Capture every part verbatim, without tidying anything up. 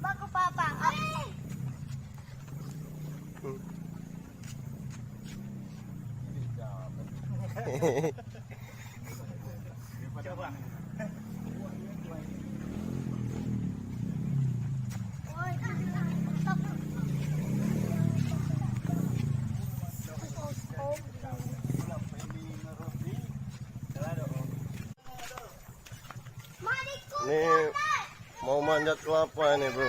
Baku papa. Ini mau manjat kelapa ini, bro.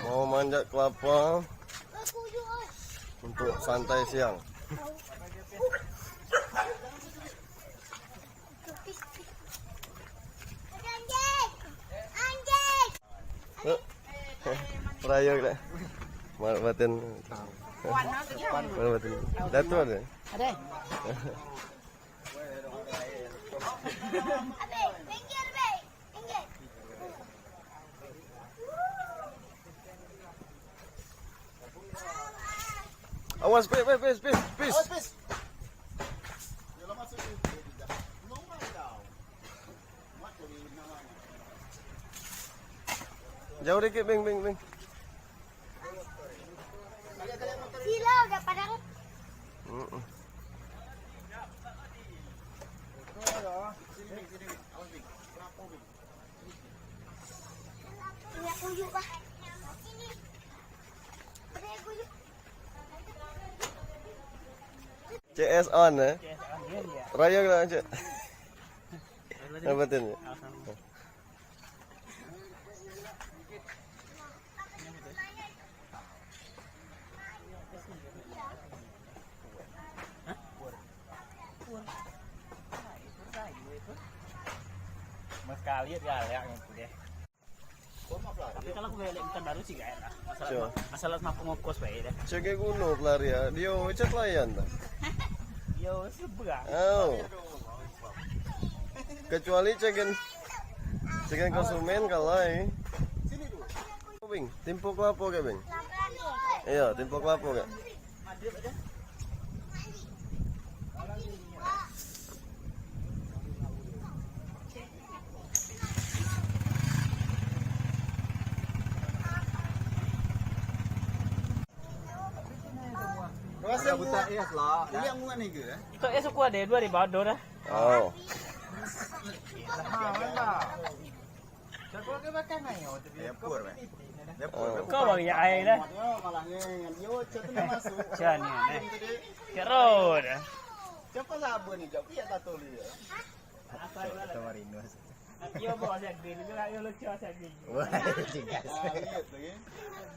Mau manjat kelapa untuk santai siang. Raya kena. Mar batin. Mar batin. Datu ada. Ada. Awas, pis, pis, pis, pis, pis. Awas, pis. Jauh dikit, Bing, Bing, Bing. Sila udah padang. Mm-mm. Ini aku yuk, Bah. Ini. Ini aku yuk. C S on, eh? Raya kena, Cek. Dapatin. Mas kali dia lihat yang itu deh. Tapi kalau aku balik bukan baru sih, gak enak. Masalah, masalah mampu ngokos bae deh. Cek guno pelari ya, dia cek layan dah. Yo, seberang. Oh. Kecuali cek, cek konsumen kalah, eh. Bing, timpo kelapa ke, Bing? Iya, timpo kelapa ke? Ada buta es lah. Ini yang bunga ni ke, eh? Itu es aku ada dua ribu ado dah. Oh. Siapa ke makan ayo? Dapur, eh. Dapur. Kau bagi air dah. Yo, malah ni. Yo, cak tu nak masuk. Cak ni, eh. Cak roh dah. Siapa sabar ni? Jauh piak tak tuli ya. Apa tu? Kita marino. Yo, bawa saya green. Itu lah, yo, lucu saya green. Wah, jelas. Ah, lihat lagi.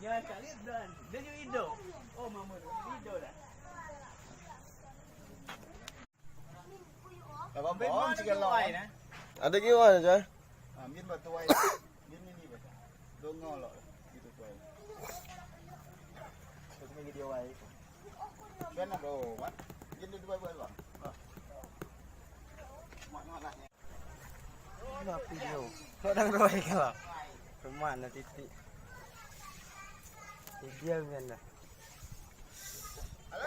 Jangan tak lihat dah. Dia juga hidup. Oh, mama tu hidup dah. Abang Bom juga lawan. Ada giwan aja. Amin batu wai. Gini ni batu. Dongo lo gitu tuai. Terus ni video wai. Kan ada mat. Gini dua buat bang. Mak mak lah. Nah, video. Kok dah roy kau? Kemana titik? Ideal kan dah.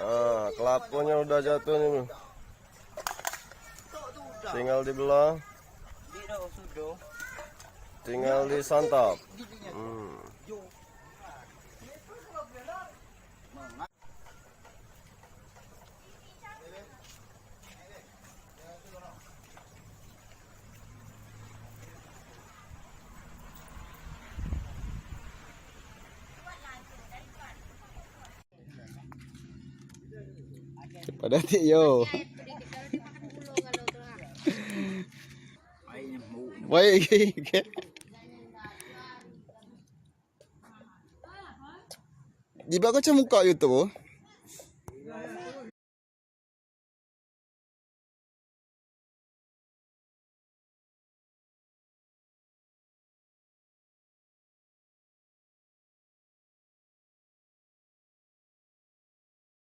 Ah, kelaponyo udah jatuh ni, bro. Tinggal dibelah. Tinggal disantap. Hmm. Pada tik yo. Baik. Di belakang macam muka YouTube tu.